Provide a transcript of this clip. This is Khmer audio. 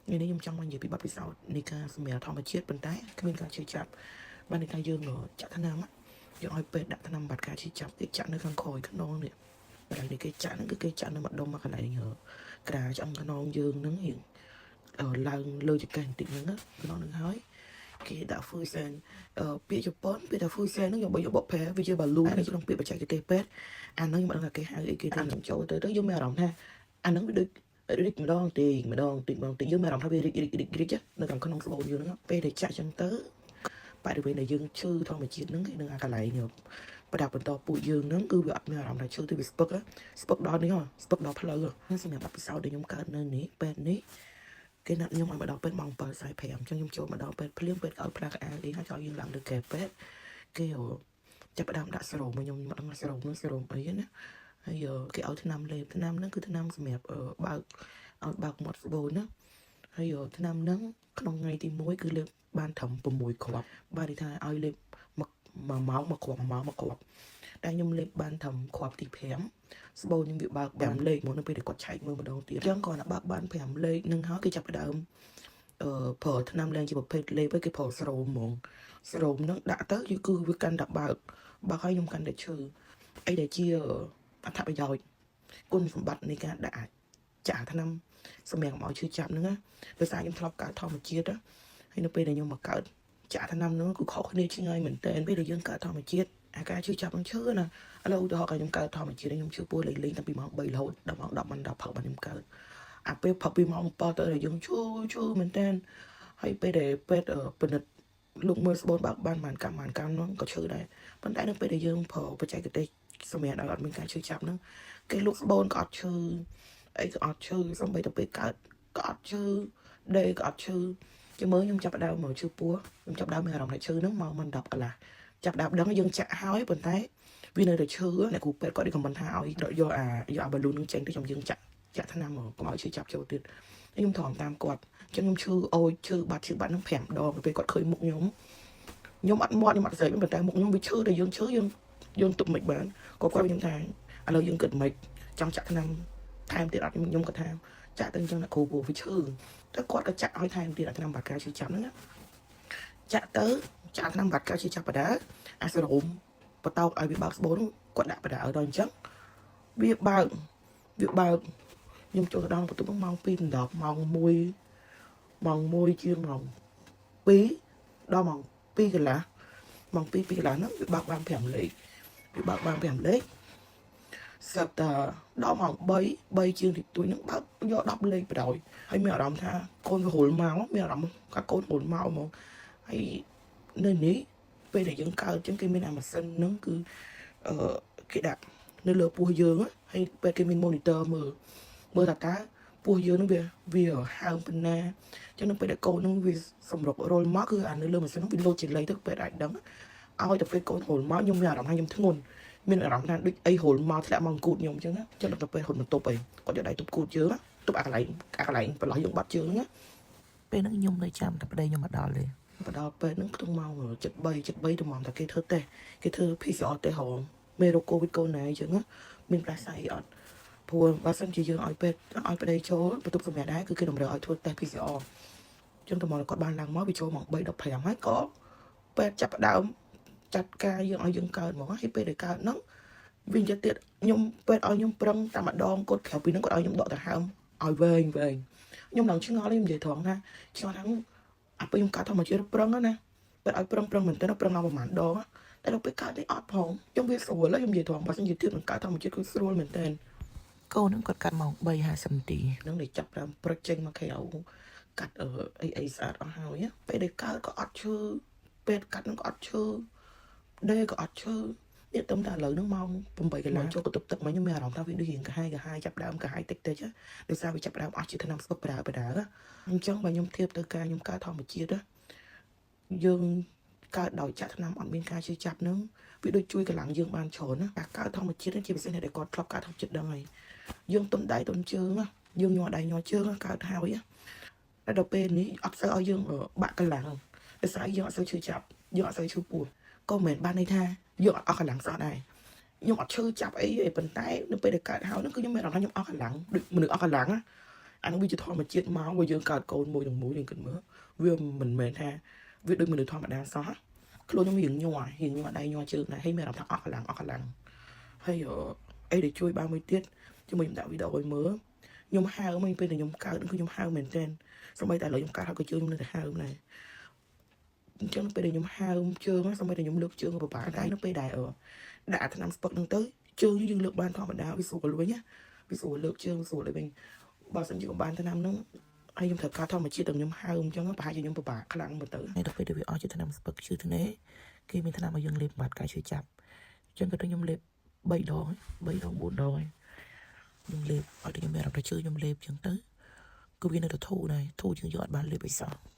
ថ្ងៃនេះខ្ញុំចង់មកនិយាយពីបទពិសោធន៍នៃការសម្រាលធម្មជាតិប៉ុន្តែគ្មានការឈឺចាប់បានន័យថាយើងចាក់ថ្នាំយើងឲ្យពេទ្យដាក់ថ្នាំបាត់ការឈឺចាប់គេចាក់នៅខាងក្រោយខ្នងនេះកន្លែងនេះគេចាក់ហ្នឹងគឺគេចាក់នៅម្ដុំមកកន្លែងក្រាឆ្អឹងខ្នងយើងហ្នឹងរៀងឡើងលើចង្កេះបន្តិចហ្នឹងខ្នងហ្នឹងហើយគេដាក់ 風船 ពាក្យជប៉ុនពាក្យថា 風船 ហ្នឹងខ្ញុំបើយកបកប្រែវាជា balloon នៅក្នុងពាក្យបច្ចេកទេសពេទ្យអាហ្នឹងខ្ញុំមិនដឹងថាគេហៅអីគេទេខ្ញុំចូលទៅទៅយើងមានអារម្មណ៍ថាអាហ្នឹងវាដូច រីកម្ដងតិចម្ដងតិចម្ដងតិចយើងមានអារម្មណ៍ថាវារីករីករីករីកនៅខាងក្នុងស្បូនយើងហ្នឹងពេលដែលចាក់ចឹងទៅបរិវេណដែលយើងឈឺធម្មជាតិហ្នឹងនឹងអាកន្លែងប្រដាប់បន្តពូជយើងហ្នឹងគឺវាអត់មានអារម្មណ៍ថាឈឺទេវាស្ពឹកស្ពឹកដល់នេះស្ពឹកដល់ផ្លូវសម្រាប់បទពិសោធន៍ដែលខ្ញុំកើតនៅនេះពេទ្យនេះគេណាត់ខ្ញុំឲ្យមកដល់ពេទ្យម៉ោង7:45អញ្ចឹងខ្ញុំចូលមកដល់ពេទ្យភ្លាមពេទ្យឲ្យផ្លាកអាវអីហើយឲ្យយើងឡើងលើកែពេទ្យគេចាប់ផ្ដើមដាក់សេរ៉ូមមកខ្ញុំខ្ញុំអត់ដឹងថាសេរ៉ូមហ្នឹងសេរ៉ូមអីណាហើយគេឲ្យថ្នាំលេបថ្នាំហ្នឹងគឺថ្នាំសម្រាប់បើកឲ្យបើកមាត់ស្បូនណាហើយថ្នាំហ្នឹងក្នុងថ្ងៃទី1គឺលេបបានត្រឹម6គ្រាប់បាទន័យថាឲ្យលេបមួយ1ម៉ោងមួយគ្រាប់1ម៉ោងមួយគ្រាប់តែខ្ញុំលេបបានត្រឹមគ្រាប់ទី5ស្បូនខ្ញុំវាបើក5លេខមកនៅពេលដែលគាត់ឆែកមើលម្ដងទៀតអញ្ចឹងគាត់តែបើកបាន5លេខនឹងហើយគេចាប់ផ្ដើមអឺប្រើថ្នាំលែងជាប្រភេទលេបហើយគេប្រើស្រោមហ្មងស្រោមហ្នឹងដាក់ទៅគឺវាកាន់តែបើកបើកហើយខ្ញុំកាន់តែឈឺអីដែលជាអត្ថប្រយោជន៍គុណសម្បត្តិនៃការដាក់ចាក់ថ្នាំសម្រាប់កុំឲ្យឈឺចាប់ហ្នឹងណាដោយសារខ្ញុំធ្លាប់កើតធម្មជាតិហើយនៅពេលដែលខ្ញុំមកកើតចាក់ថ្នាំហ្នឹងគឺខុសគ្នាឆ្ងាយមែនតើពេលដែលយើងកើតធម្មជាតិអាការឈឺចាប់ហ្នឹងឈឺណាឥឡូវឧទាហរណ៍កាលខ្ញុំកើតធម្មជាតិខ្ញុំឈឺពោះលេងលេងតាំងពីម៉ោង3រហូតដល់ម៉ោង10មិន10ព្រឹកបានខ្ញុំកើតអាពេលព្រឹកពីម៉ោង7ទៅដែលយើងឈឺឈឺមែនតើហើយពេលដែលពេទ្យពិនិត្យលោកមើលស្បូនបើកបានបានកម្មបានកម្មហ្នឹងក៏ឈឺដែរប៉ុន្តែនៅពេលដែលយើងប្រើបច្ចេកទេសសម្រាប់ឲ្យអត់មានការឈឺចាប់ហ្នឹងគេលុកស្បូនក៏អត់ឈឺអីក៏អត់ឈឺសំបីតែពេលកើតក៏អត់ឈឺដេកក៏អត់ឈឺជាមើលខ្ញុំចាប់ដើមមកឈឺពោះខ្ញុំចាប់ដើមមានអារម្មណ៍ថាឈឺហ្នឹងមកមិន10កន្លះចាប់ដើមដឹងយើងចាក់ហើយប៉ុន្តែវានៅតែឈឺអ្នកគ្រូពេទ្យគាត់ recommend ថាឲ្យយកអាយកអា balloon ហ្នឹងចេញទៅខ្ញុំយើងចាក់ចាក់ថ្នាំមកកុំឲ្យឈឺចាប់ចូលទៀតខ្ញុំទ្រាំតាមគាត់អញ្ចឹងខ្ញុំឈឺអូយឈឺបាត់ឈឺបាត់ហ្នឹង5ដងពេលគាត់ឃើញមុខខ្ញុំខ្ញុំអត់មាត់ខ្ញុំអត់ស្រែកប៉ុន្តែមុខខ្ញុំវាឈឺតែយើងឈឺយើងយើងទប់មិនបានគាត់គាត់ខ្ញុំថាឥឡូវយើងគិតមិនចង់ចាក់ថ្នាំថែមទៀតអត់ខ្ញុំគាត់ថាចាក់ទៅអញ្ចឹងអ្នកគ្រូព្រោះវាឈឺតែគាត់ក៏ចាក់ឲ្យថែមទៀតអាថ្នាំបាត់ការឈឺចាប់ហ្នឹងណាចាក់ទៅចាក់ថ្នាំបាត់ការឈឺចាប់បដាអាសេរ៉ូមបតោកឲ្យវាបើកស្បូនគាត់ដាក់បដាឲ្យដល់អញ្ចឹងវាបើកវាបើកខ្ញុំចូលទៅដល់បន្ទប់ហ្នឹងម៉ោង2 10ម៉ោង1ម៉ោង1ជាងម៉ោង2ដល់ម៉ោង2កន្លះម៉ោង2 2កន្លះហ្នឹងវាបើកបាន5លេខវាបើកបាន5លេខស្រាប់តែដល់ម៉ោង3 3ជាងតិចតួចហ្នឹងបើកយក10លេខបណ្ដោយហើយមានអារម្មណ៍ថាកូនវាហុលមកមានអារម្មណ៍ថាកូនហុលមកហ្មងហើយនៅនេះពេលដែលយើងកើតចឹងគេមានអាម៉ាស៊ីនហ្នឹងគឺអឺគេដាក់នៅលើពោះយើងហើយពេលគេមាន monitor មើលមើលថាតើពោះយើងហ្នឹងវាវាហើមប៉ុណ្ណាចឹងនៅពេលដែលកូនហ្នឹងវាសម្រុករលមកគឺអានៅលើម៉ាស៊ីនហ្នឹងវាលោតជាលេខទៅពេលអាចដឹងឲ្យតែពេលកូនហុលមកខ្ញុំមានអារម្មណ៍ថាខ្ញុំធ្ងន់មានអារម្មណ៍ថាដូចអីហុលមកធ្លាក់មកគូតខ្ញុំអញ្ចឹងណាចឹងដល់ទៅពេលហុលបន្ទប់អីគាត់យកដៃទប់គូតជើងទប់អាកន្លែងអាកន្លែងប្រឡោះយើងបាត់ជើងហ្នឹងណា ពេលហ្នឹងខ្ញុំនៅចាំតែប្តីខ្ញុំមកដល់ទេ មកដល់ពេលហ្នឹងក្នុងម៉ោង73 73ទៅម៉ោងតែគេធ្វើតេស្តគេធ្វើ PCR តេស្តរងមេរោគកូវីដកូនណាអញ្ចឹងណាមានផ្ដាសាយអត់ព្រោះបើសិនជាយើងឲ្យពេទ្យឲ្យប្តីចូលបន្ទប់សម្រាប់ដែរគឺគេតម្រូវឲ្យធ្វើតេស្ត PCR អញ្ចឹងទៅមកគាត់បានឡើងមកវាចូលម៉ោង3:15ហើយក៏ពេទ្យចាប់ផ្ដើមចាត់ការយើងឲ្យយើងកើតហ្មងហើយពេលដែលកើតហ្នឹងវិញទៅទៀតខ្ញុំពេទ្យឲ្យខ្ញុំប្រឹងតែម្ដងគាត់ក្រៅពីហ្នឹងគាត់ឲ្យខ្ញុំដកដង្ហើមឲ្យវែងវែងខ្ញុំឡើងឆ្ងល់ខ្ញុំនិយាយត្រង់ថាឆ្ងល់ថាអាពេលខ្ញុំកើតធម្មជាតិប្រឹងណាពេទ្យឲ្យប្រឹងប្រឹងមែនតើប្រឹងដល់ប្រហែលដងតែដល់ពេលកើតនេះអត់ផងខ្ញុំវាស្រួលខ្ញុំនិយាយត្រង់បើសិនជាទៀតនឹងកើតធម្មជាតិគឺស្រួលមែនតើ កូនហ្នឹងគាត់កាត់ម៉ោង3:50នាទី នឹងដែលចាប់ដើមប្រិចចេញមកក្រៅកាត់អឺអីអីស្អាតអស់ហើយពេលដែលកើតក៏អត់ឈឺពេលកាត់នឹងក៏អត់ឈឺដេក៏អត់ឈឺនេះទៅតែឥឡូវហ្នឹងម៉ោង8កន្លះចូលបន្ទប់ទឹកមកខ្ញុំមានអារម្មណ៍ថាវាដូចរៀងកាហាយកាហាយចាប់ដើមកាហាយតិចតិចដោយសារវាចាប់ដើមអស់ជាថ្នាំស្ពឹកបដាបដាអញ្ចឹងបើខ្ញុំធៀបទៅការខ្ញុំកើតធម្មជាតិយើងកើតដោយចាក់ថ្នាំអត់មានការឈឺចាប់ហ្នឹងវាដូចជួយកម្លាំងយើងបានច្រើនណាការកើតធម្មជាតិជាពិសេសអ្នកដែលគាត់ធ្លាប់កើតធម្មជាតិដឹងហើយយើងទុនដៃទុនជើងណាយើងញ័រដៃញ័រជើងកើតហើយតែដល់ពេលនេះអត់សូវឲ្យយើងបាក់កម្លាំងដោយសារយើងអត់សូវឈឺចាប់យើងអត់សូវឈឺពោះក៏មិនមែនបានន័យថាយើងអត់អស់កម្លាំងសោះដែរខ្ញុំអត់ឈឺចាប់អីទេប៉ុន្តែនៅពេលដែលកើតហើយហ្នឹងគឺខ្ញុំមានអារម្មណ៍ថាខ្ញុំអស់កម្លាំងដូចមនុស្សអស់កម្លាំងណា អានោះវាជាធម្មជាតិមកបើយើងកើតកូនមួយនឹងមួយយើងគិតមើលវាមិនមែនថាវាដូចមនុស្សធម្មតាសោះខ្លួនខ្ញុំរៀងញ័ររៀងញ័រដៃញ័រជើងដែរហើយមានអារម្មណ៍ថាអស់កម្លាំងអស់កម្លាំងហើយអីដែលជួយបានមួយទៀតជាមួយខ្ញុំដាក់វីដេអូឲ្យមើលខ្ញុំហើមពេលដែលខ្ញុំកើតគឺខ្ញុំហើមមែនទែនសូម្បីតែឥឡូវខ្ញុំកើតហើយក៏ជើងខ្ញុំនៅតែហើមដែរអញ្ចឹងពេលដែលខ្ញុំហើមជើងសូម្បីតែខ្ញុំលើកជើងក៏ពិបាកដែរនៅពេលដែលដាក់អាថ្នាំស្ពឹកហ្នឹងទៅជើងយើងលើកបានធម្មតាវាស្រួលវិញណាវាស្រួលលើកជើងស្រួលអីវិញបើសិនជាបានថ្នាំហ្នឹងហើយខ្ញុំត្រូវការធម្មជាតិដល់ខ្ញុំហើមអញ្ចឹងប្រហែលជាខ្ញុំពិបាកខ្លាំងមើលទៅ ហើយដល់ពេលដែលវាអស់ជាថ្នាំស្ពឹកឈឺធ្នេគេមានថ្នាំឲ្យយើងលេបបាត់ការឈឺចាប់អញ្ចឹងក៏ទៅខ្ញុំលេប3ដង3ដង4ដងហើយខ្ញុំលេបឲ្យតែខ្ញុំមានអារម្មណ៍ថាឈឺខ្ញុំលេបអញ្ចឹងទៅគឺវានៅតែធូរដែរធូរជាងយើងអត់បានលេបអីសោះ។